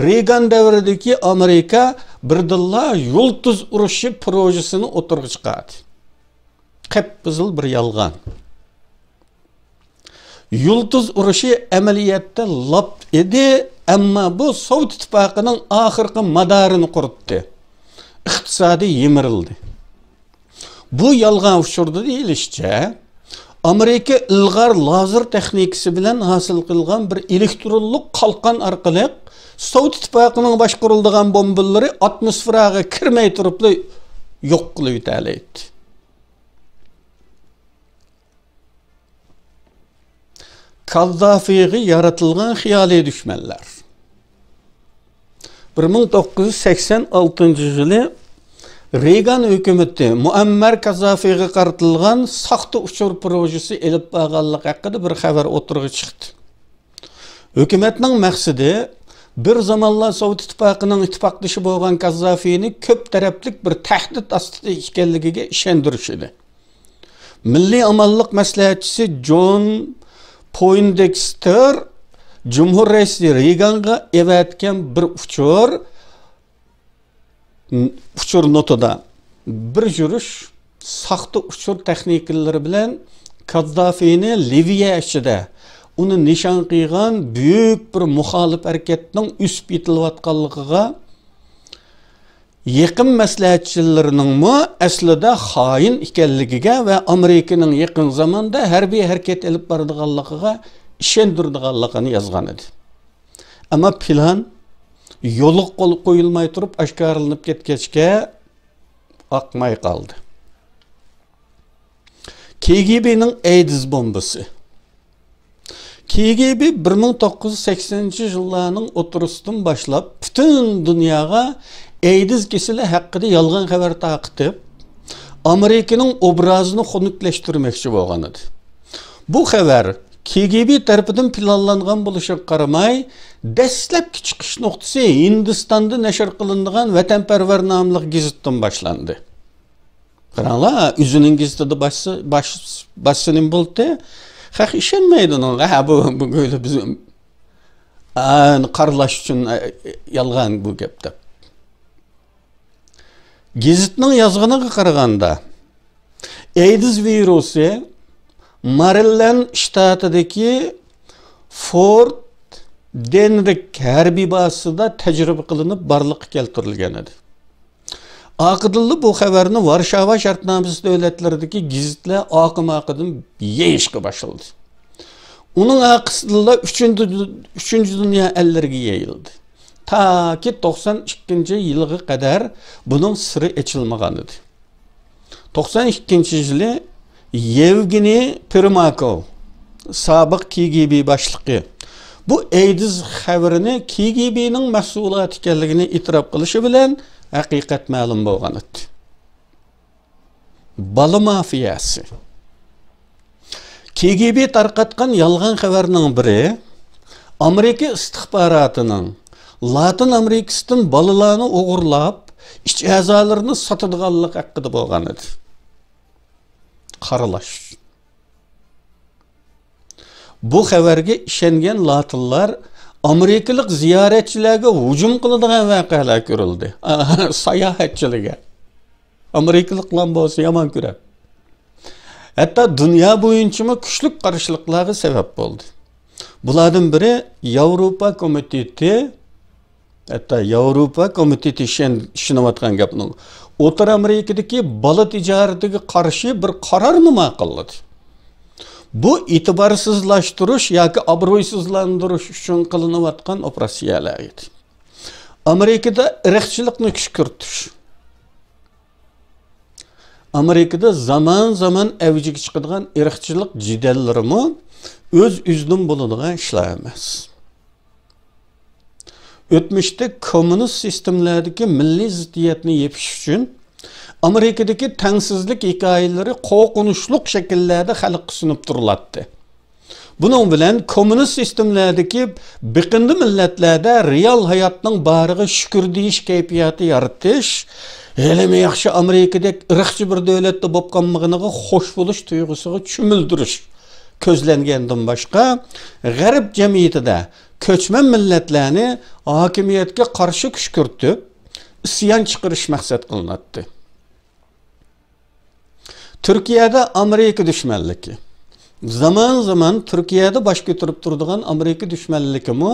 رېيگان دەۋرىدىكى ئامېرىكا بىردىنلا يۇلتۇز ئۇرۇشى پروژىسىنى ئوتتۇرىغا چىقاردى. قىپقىزىل بىر يالغان. يۇلتۇز ئۇرۇشى ئەمەلىيەتتە لاپ ئىدى، ئەمما بۇ سوۋېت ئىتتىپاقىنىڭ ئاخىرقى مادارىنى قۇرۇتتى. ئىقتىسادى يىمىرىلدى. بۇ يالغان ئۇچۇردا دېيىلىشىچە، ئامېرىكا ئىلغار لازېر تېخنىكىسى بىلەن ھاسىل قىلغان بىر ئېلېكترونلۇق قالقان ئارقىلىق سوۋېت ئىتتىپاقىنىڭ باشقۇرۇلىدىغان بومبىلىرى ئاتموسفېراغا كىرمەي تۇرۇپلا يوق قىلىۋېتەلەيتتى. كاززافىغا يارىتىلغان خىيالىي دۈشمەنلەر. بىر مىڭ توققۇز يۈز سەكسەن ئالتىنچى يىلى رېيگان ھۆكۈمىتى مۇئەممەر كاززافىغا قارىتىلغان ساختا ئۇچۇر پروژىسى ئېلىپ بارغانلىقى ھەققىدە بىر خەۋەر ئوتتۇرىغا چىقتى. ھۆكۈمەتنىڭ مەقسىتى بىر زامانلار سوۋېت ئىتتىپاقىنىڭ ئىتتىپاقدىشى بولغان كاززافىنى كۆپ تەرەپلىك بىر تەھدىت ئاستىدا ئىكەنلىكىگە ئىشەندۈرۈش ئىدى. مىللىي ئامانلىق مەسلىھەتچىسى جون پويندېكستېر جۇمھۇر رەئىسى رېيگانغا ئەۋەتكەن بىر ئۇچۇر، ئۇچۇر نوتىدا بىر يۈرۈش ساختا ئۇچۇر تېخنىكىلىرى بىلەن كاززافىنى لىۋىيە ئىچىدە ئۇنى نىشان قىلغان بۈيۈك بىر مۇخالىپ ھەرىكەتنىڭ ئۆسۈپ يېتىلىۋاتقانلىقىغا، يېقىن مەسلىھەتچىلىرىنىڭمۇ ئەسلىدە خائىن ئىكەنلىكىگە ۋە ئامېرىكىنىڭ يېقىن زاماندا ھەربىي ھەرىكەت ئېلىپ بارىدىغانلىقىغا ئىشەندۈرىدىغانلىقىنى يازغان ئىدى. ئەمما پىلان يولغا قول قويۇلماي تۇرۇپ ئاشكارىلىنىپ كەتكەچكە ئاقماي قالدى. كېگېبېنىڭ ئەيدىز بومبىسى. كېگېبې بىر مىڭ توققۇز يۈز سەكسەنىنچى يىللارنىڭ ئوتتۇرىسىدىن باشلاپ پۈتۈن دۇنياغا ئەيدىز كېسىلى ھەققىدە يالغان خەۋەر تارقىتىپ، ئامېرىكىنىڭ ئوبرازىنى خۇنۈكلەشتۈرمەكچى بولغان ئىدى. بۇ خەۋەر كېگېبې تەرىپىدىن پىلانلانغان بولۇشىغا قارىماي، دەسلەپكى چىقىش نۇقتىسى ھىندىستاندا نەشر قىلىنىدىغان ۋەتەنپەرۋەر ناملىق گېزىتتىن باشلاندى. قاراڭلار، ئۆزىنىڭ گېزىتىدە باشسا، باش-، باشسا نېمە بولدى؟ خەق ئىشەنمەيدۇ ئۇنىڭغا. ھە، بۇ، بۇ بىز، ئا، قارىلاش ئۈچۈن، ئا، يالغان بۇ گەپ دەپ. گېزىتنىڭ يازغىنىغا قارىغاندا، ئەيدىز ۋىرۇسى مارىلەند شتاتىدىكى فورت دېنرىك ھەربىي بازىسىدا تەجرىبە قىلىنىپ بارلىققا كەلتۈرۈلگەن ئىدى. ئارقىدىنلا بۇ خەۋەرنى ۋارشاۋا شەرتنامىسى دۆلەتلىرىدىكى گېزىتلەر ئارقىمۇ ئارقىدىن يېيىشقا باشلىدى. ئۇنىڭ ئارقىسىدىنلا ئۈچىنچى، ئۈچىنچى دۇنيا ئەللىرىگە يېيىلدى. تاكى توقسان ئىككىنچى يىلغا قەدەر بۇنىڭ سىرى ئېچىلمىغان ئىدى. توقسان ئىككىنچى يىلى يېۋگېنىي پىرماكوۋ، سابىق كېگېبې باشلىقى، بۇ ئەيدىز خەۋىرىنى كېگېبېنىڭ مەھسۇلاتى ئىكەنلىكىنى ئېتىراپ قىلىشى بىلەن ھەقىقەت مەلۇم بولغان ئىدى. بالا مافىيەسى. كېگېبې تارقاتقان يالغان خەۋەرنىڭ بىرى، ئامېرىكا ئىستىخباراتىنىڭ لاتىن ئامېرىكىسىدىن بالىلارنى ئوغرىلاپ، ئىچ ئەزالىرىنى ساتىدىغانلىقى ھەققىدە بولغان ئىدى. قارىلاش. بۇ خەۋەرگە ئىشەنگەن لاتىنلار ئامېرىكىلىق زىيارەتچىلەرگە ھۇجۇم قىلىدىغان ۋەقەلەر كۆرۈلدى. ساياھەتچىلىگە. ئامېرىكىلىقلار بولسا يامان كۆرەر. ھەتتا دۇنيا بويىچىمۇ كۈچلۈك قارشىلىقلارغا سەۋەب بولدى. بۇلاردىن بىرى ياۋروپا كومىتېتى، ھەتتا ياۋروپا كومىتېتى ئىشەن-، ئىشىنىۋاتقان گەپنىڭ ئوتتۇرا ئامېرىكىدىكى بالا تىجارىتىگە قارشى بىر قارارنى ماقۇللىدى. بۇ ئېتىبارسىزلاشتۇرۇش ياكى ئابرويسىزلاندۇرۇش ئۈچۈن قىلىنىۋاتقان ئوپېراتسىيەلەر ئىدى. ئامېرىكىدا ئىرقچىلىقنى كۈچكۈرتۈش. ئامېرىكىدا زامان-زامان ئەۋجىگە چىقىدىغان ئىرقچىلىق جېدەللىرىمۇ ئۆز-ئۆزىدىن بولىدىغان ئىشلار ئەمەس. ئۆتمۈشتە كوممۇنىست سىستېمىلەردىكى مىللىي زىددىيەتنى يېپىش ئۈچۈن ئامېرىكىدىكى تەڭسىزلىك ھېكايىلىرى قورقۇنچلۇق شەكىللەردە خەلققە سۇنۇپ تۇرۇلاتتى. بۇنىڭ بىلەن كوممۇنىست سىستېمىلەردىكى بېقىندى مىللەتلەردە رېئال ھاياتنىڭ بارىغا شۈكۈر دېيىش كەيپىياتى يارىتىش، ھېلىمۇ ياخشى ئامېرىكىدەك ئىرقچى بىر دۆلەتتە بولۇپ قالمىغىنىغا خوش بولۇش تۇيغۇسىغا چۆمۈلدۈرۈش كۆزلەنگەندىن باشقا، غەرب جەمئىيىتىدە كۆچمەن مىللەتلەرنى ھاكىمىيەتكە قارشى كۈشكۈرتۈپ، ئىسيان چىقىرىش مەقسەت قىلىناتتى. تۈركىيەدە ئامېرىكا دۈشمەنلىكى. زامان-زامان تۈركىيەدە باش كۆتۈرۈپ تۇرىدىغان ئامېرىكا دۈشمەنلىكىمۇ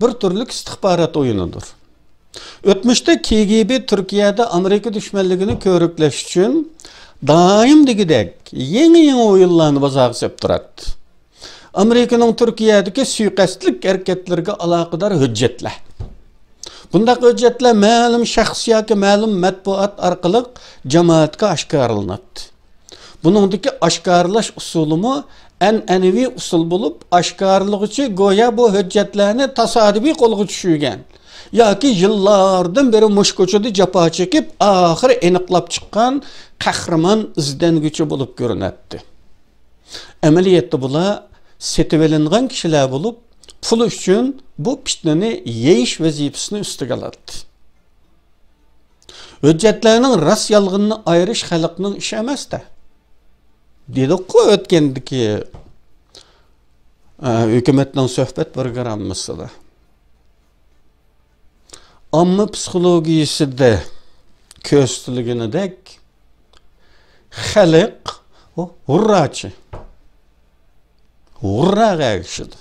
بىر تۈرلۈك ئىستىخبارات ئويۇنىدۇر. ئۆتمۈشتە كېگېبې تۈركىيەدە ئامېرىكا دۈشمەنلىكىنى كۆرۈكلەش ئۈچۈن دائىم دېگۈدەك يېڭى-يېڭى ئويۇنلارنى بازارغا سېلىپ تۇراتتى. ئامېرىكىنىڭ تۈركىيەدىكى سۇيىقەستلىك ھەرىكەتلىرىگە ئالاقىدار ھۆججەتلەر. بۇنداق ھۆججەتلەر مەلۇم شەخس ياكى مەلۇم مەتبۇئات ئارقىلىق جامائەتكە ئاشكارىلىناتتى. بۇنىڭدىكى ئاشكارىلاش ئۇسۇلىمۇ ئەنئەنىۋى ئۇسۇل بولۇپ، ئاشكارىلىغۇچى گويا بۇ ھۆججەتلەرنى تاسادىپىي قولغا چۈشۈرگەن ياكى يىللاردىن بېرى مۇشۇ كوچىدا جاپا چېكىپ، ئاخىرى ئېنىقلاپ چىققان قەھرىمان ئىزدەنگۈچى بولۇپ كۆرۈنەتتى. ئەمەلىيەتتە بۇلار سېتىۋېلىنغان كىشىلەر بولۇپ، پۇل ئۈچۈن بۇ پىتنىنى يېيىش ۋەزىپىسىنى ئۈستىگە ئالاتتى. ھۆججەتلەرنىڭ راست-يالغىنىنى ئايرىش خەلقنىڭ ئىشى ئەمەس-دە. دېدۇققۇ ئۆتكەندىكى، ئە، ھۆكۈمەتنىڭ سۆھبەت پروگراممىسىدا. ئامما پسىخولوگىيىسىدە كۆرسىتىلگىنىدەك، خەلق ھۇرراچى. ھۇرراغا ئەگىشىدۇ.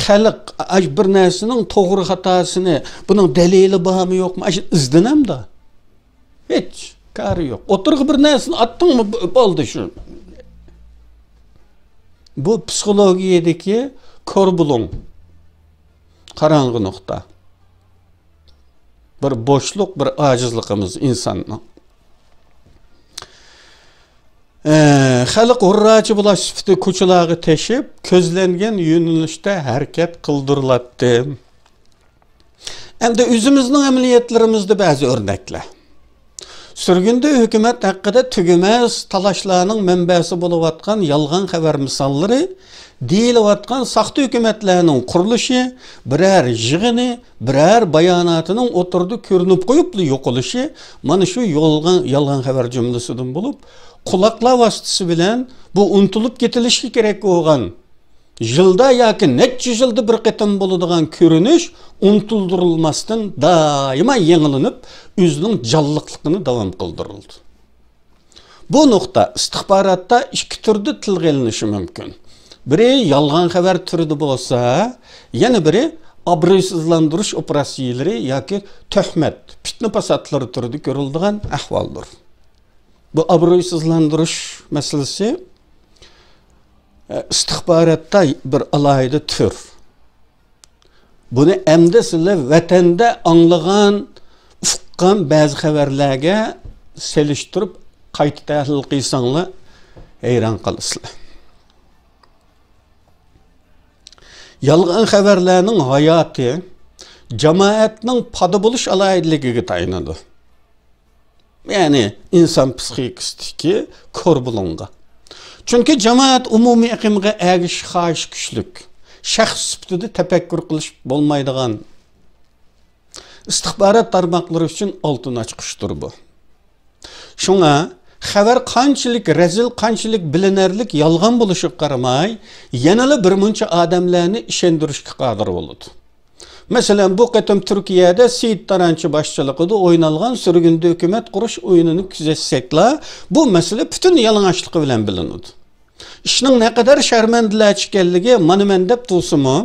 خەلق ئاش بىر نەرسىنىڭ توغرا خاتاسىنى، بۇنىڭ دەلىلى بارمۇ يوقمۇ، ئاشۇ ئىزدىنەمدۇ؟ ھېچ كارى يوق. ئوتتۇرىغا بىر نەرسىنى ئاتتىڭمۇ، ب-، بولدى شۇ. بۇ پسىخولوگىيەدىكى كور بۇلۇڭ. قاراڭغۇ نۇقتا. بىر بوشلۇق، بىر ئاجىزلىقىمىز ئىنساننىڭ. ئە، خەلق ھۇرراچى بولاش سۈپىتى كوچىلارغا تېشىپ، كۆزلەنگەن يۆنىلىشتە ھەرىكەت قىلدۇرۇلاتتى. ئەمدى ئۆزىمىزنىڭ ئەمەلىيەتلىرىمىزدە بەزى ئۆرنەكلەر. سۈرگۈندە ھۆكۈمەت ھەققىدە تۈگىمەس تالاشلارنىڭ مەنبەسى بولۇۋاتقان يالغان خەۋەر مىساللىرى، دېيىلىۋاتقان ساختا ھۆكۈمەتلەرنىڭ قۇرۇلۇشى، بىرەر يىغىنى، بىرەر باياناتىنىڭ ئوتتۇرىدا كۆرۈنۈپ قويۇپلا يوقىلىشى، مانا شۇ يالغان، يالغان خەۋەر جۈملىسىدىن بولۇپ، قۇلاقلار ۋاسىتىسى بىلەن بۇ ئۇنتۇلۇپ كېتىلىشى كېرەك بولغان يىلدا ياكى نەچچە يىلدا بىر قېتىم بولىدىغان كۆرۈنۈش ئۇنتۇلدۇرۇلماستىن دائىما يېڭىلىنىپ، ئۆزىنىڭ جانلىقلىقىنى داۋام قىلدۇرۇلىدۇ. بۇ نۇقتا ئىستىخباراتتا ئىككى تۈردە تىلغا ئېلىنىشى مۇمكىن. بىرى يالغان خەۋەر تۈرىدە بولسا، يەنە بىرى ئابرۇيسىزلاندۇرۇش ئوپېراتسىيىلىرى ياكى تۆھمەت، پىتنە-پاساتلىرى تۈرىدە كۆرۈلىدىغان ئەھۋالدۇر. بۇ ئابرۇيسىزلاندۇرۇش مەسىلىسى، ئە، ئىستىخباراتتا بىر ئالاھىدە تۈر. بۇنى ئەمدى سىلەر ۋەتەندە ئاڭلىغان، ئۇققان بەزى خەۋەرلەرگە سېلىشتۇرۇپ قايتا تەھلىل قىلساڭلار ھەيران قالىسىلەر. يالغان خەۋەرلەرنىڭ ھاياتى جامائەتنىڭ پادا بولۇش ئالاھىدىلىكىگە تايىنىدۇ. يەنى ئىنسان پسىخىكىسىدىكى كور بۇلۇڭغا. چۈنكى جامائەت ئومۇمىي ئېقىمغا ئەگىشىش خاھىشى كۈچلۈك، شەخس سۈپىتىدە تەپەككۇر قىلىش بولمايدىغان ئىستىخبارات تارماقلىرى ئۈچۈن ئالتۇن ئاچقۇچتۇر بۇ. شۇڭا خەۋەر قانچىلىك رەزىل، قانچىلىك بىلىنەرلىك يالغان بولۇشىغا قارىماي، يەنىلا بىر مۇنچە ئادەملەرنى ئىشەندۈرۈشكە قادىر بولىدۇ. مەسىلەن، بۇ قېتىم تۈركىيەدە سېيىت تارانچى باشچىلىقىدا ئوينالغان سۈرگۈندە ھۆكۈمەت قۇرۇش ئويۇنىنى كۆزەتسەكلا، بۇ مەسىلە پۈتۈن يالىڭاچلىقى بىلەن بىلىنىدۇ. ئىشنىڭ نەقەدەر شەرمەندىلەرچە ئىكەنلىكى مانا مەن دەپ تۇرسىمۇ،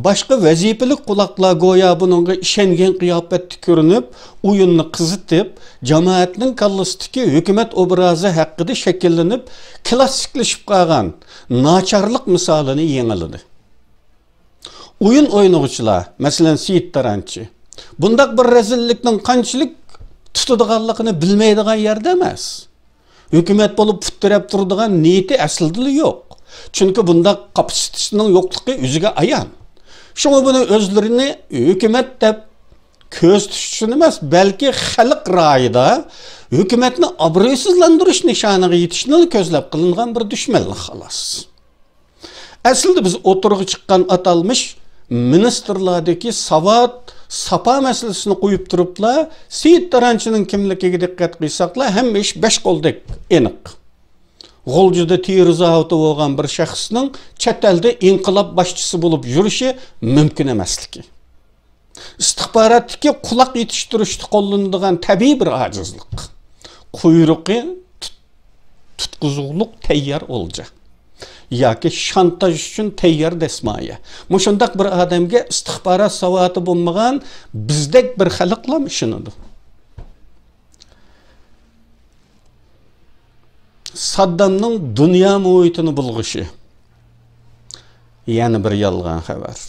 باشقا ۋەزىپىلىك قۇلاقلار گويا بۇنىڭغا ئىشەنگەن قىياپەتتە كۆرۈنۈپ، ئويۇننى قىزىتىپ، جامائەتنىڭ كاللىسىدىكى ھۆكۈمەت ئوبرازى ھەققىدە شەكىللىنىپ، كلاسسىكلىشىپ قالغان ناچارلىق مىسالىنى يېڭىلىدى. ئويۇن ئوينىغۇچىلار، مەسىلەن، سېيىت تارانچى، بۇنداق بىر رەزىللىكنىڭ قانچىلىك تۇتىدىغانلىقىنى بىلمەيدىغان يەردە ئەمەس. ھۆكۈمەت بولۇپ پۇت تىرەپ تۇرىدىغان نىيىتى ئەسلىدىلا يوق. چۈنكى بۇنداق كاپىتېتنىڭ يوقلۇقى ئۆزىگە ئايان. شۇڭا بۇنى ئۆزلىرىنى ھۆكۈمەت دەپ كۆرسىتىش ئۈچۈن ئەمەس، بەلكى خەلق رايىدا ھۆكۈمەتنى ئابرۇيسىزلاندۇرۇش نىشانىغا يېتىشنىلا كۆزلەپ قىلىنغان بىر دۈشمەنلىك، خالاس. ئەسلىدە بىز ئوتتۇرىغا چىققان ئاتالمىش مىنىستىرلاردىكى ساۋات، ساپا مەسىلىسىنى قويۇپ تۇرۇپلا، سېيىت تارانچىنىڭ كىملىكىگە دىققەت قىلساقلا، ھەممە ئىش بەش قولدەك ئېنىق. غۇلجىدا تېرە زاۋۇتى بولغان بىر شەخسنىڭ چەت ئەلدە ئىنقىلاب باشچىسى بولۇپ يۈرۈشى مۇمكىن ئەمەسلىكى. ئىستىخباراتتىكى قۇلاق يېتىشتۈرۈشتە قوللىنىدىغان تەبىئىي بىر ئاجىزلىق. قۇيرۇقى تۇت-، تۇتقۇزۇقلۇق تەييار ئولجا. ياكى شانتاژ ئۈچۈن تەييار دەسمايە. مۇشۇنداق بىر ئادەمگە ئىستىخبارات ساۋاتى بولمىغان بىزدەك بىر خەلقلام ئىشىنىدۇ. ساددامنىڭ دۇنيا مۇھىتىنى بۇلغىشى. يەنە بىر يالغان خەۋەر.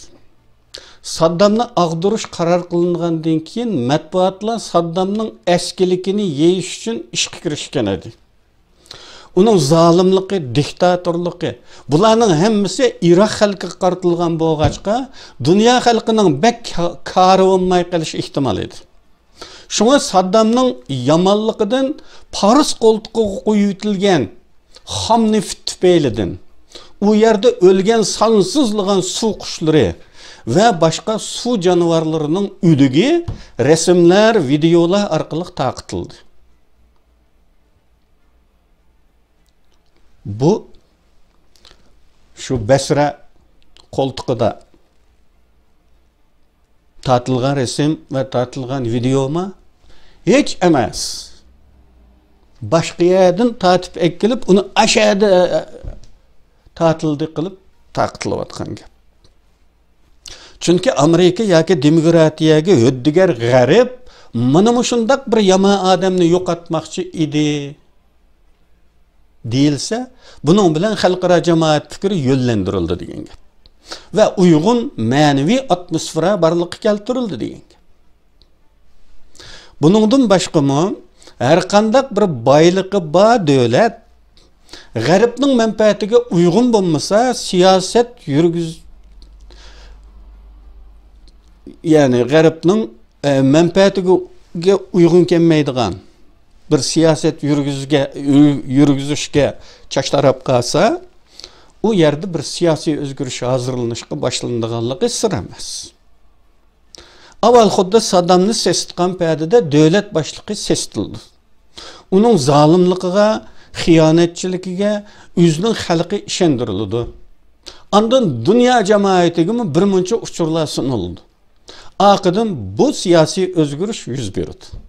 ساددامنى ئاغدۇرۇش قارار قىلىنغاندىن كېيىن، مەتبۇئاتلار ساددامنىڭ ئەسكىلىكىنى يېيىش ئۈچۈن ئىشقا كىرىشكەن ئىدى. ئۇنىڭ زالىملىقى، دىكتاتورلۇقى، بۇلارنىڭ ھەممىسى ئىراق خەلقىگە قارىتىلغان بولغاچقا، دۇنيا خەلقىنىڭ بەك كا-، كارى بولماي قېلىش ئېھتىمالى ئىدى. شۇڭا ساددامنىڭ يامانلىقىدىن پارس قولتۇقىغا قويۇۋېتىلگەن خام نېفىت تۈپەيلىدىن، ئۇ يەردە ئۆلگەن سانسىزلىغان سۇ قۇشلىرى ۋە باشقا سۇ جانىۋارلىرىنىڭ ئۆلۈكى رەسىملەر، ۋىدېئولار ئارقىلىق تارقىتىلدى. بۇ شۇ بەسرە قولتۇقىدا تارتىلغان رەسىم ۋە تارتىلغان ۋىدېئوما؟ ھېچ ئەمەس. باشقا يەردىن تارتىپ ئەكېلىپ، ئۇنى ئاشەدە تارتىلدى قىلىپ تارقىتىلىۋاتقان گەپ. چۈنكى ئامېرىكا ياكى دېموكراتىيەگە ھۆددىگەر غەرب مانا مۇشۇنداق بىر يامان ئادەمنى يوقاتماقچى ئىدى دېيىلسە، بۇنىڭ بىلەن خەلقئارا جامائەت پىكرى يۆنلەندۈرۈلدى دېگەن گەپ. ۋە ئۇيغۇن مەنىۋى ئاتموسفېرا بارلىققا كەلتۈرۈلدى دېگەن گەپ. بۇنىڭدىن باشقىمۇ، ھەرقانداق بىر بايلىقى بار دۆلەت غەربنىڭ مەنپەئەتىگە ئۇيغۇن بولمىسا، سىياسەت يۈرگۈز-، يەنى غەربنىڭ، ئە، مەنپەئەتىگە ئۇيغۇن كەلمەيدىغان بىر سىياسەت يۈرگۈزگە-، يۈرگۈزۈشكە چاچ تاراپ قالسا، ئۇ يەردە بىر سىياسىي ئۆزگىرىش ھازىرلىنىشقا باشلىنىدىغانلىقى سىر ئەمەس. ئاۋۋال خۇددى سادامنى سېسىتقان پەدىدە دۆلەت باشلىقى سېسىتىلىدۇ. ئۇنىڭ زالىملىقىغا، خىيانەتچىلىكىگە ئۆزىنىڭ خەلقى ئىشەندۈرۈلىدۇ. ئاندىن دۇنيا جامائىتىگىمۇ بىر مۇنچە ئۇچۇرلار سۇنۇلىدۇ. ئارقىدىن بۇ سىياسىي ئۆزگىرىش يۈز بېرىدۇ.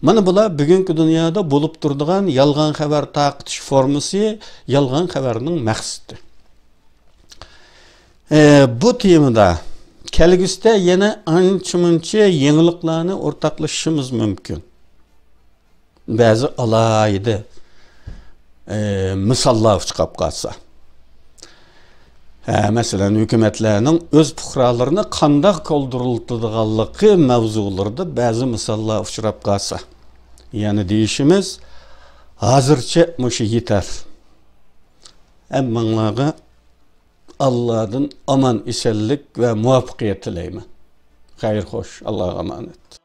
مانا بۇلار بۈگۈنكى دۇنيادا بولۇپ تۇرىدىغان يالغان خەۋەر تارقىتىش فورمىسى، يالغان خەۋەرنىڭ مەقسىتى. ئە، بۇ تېمىدا كەلگۈسىدە يەنە ئانچە-مۇنچە يېڭىلىقلارنى ئورتاقلىشىشىمىز مۇمكىن. بەزى ئالاھىدە، ئە، مىساللار ئۇچراپ قالسا. ھە، مەسىلەن، ھۆكۈمەتلەرنىڭ ئۆز پۇقرالىرىنى قانداق كولدۇرلىتىدىغانلىقى مەۋزۇلىرىدا بەزى مىساللار ئۇچراپ قالسا. يەنە دېيىشىمىز، ھازىرچە مۇشۇ يېتەر. ھەممىڭلارغا ئاللادىن ئامان-ئېسەنلىك ۋە مۇۋەپپەقىيەت تىلەيمەن. خەير خوش، ئاللاغا ئامانەت.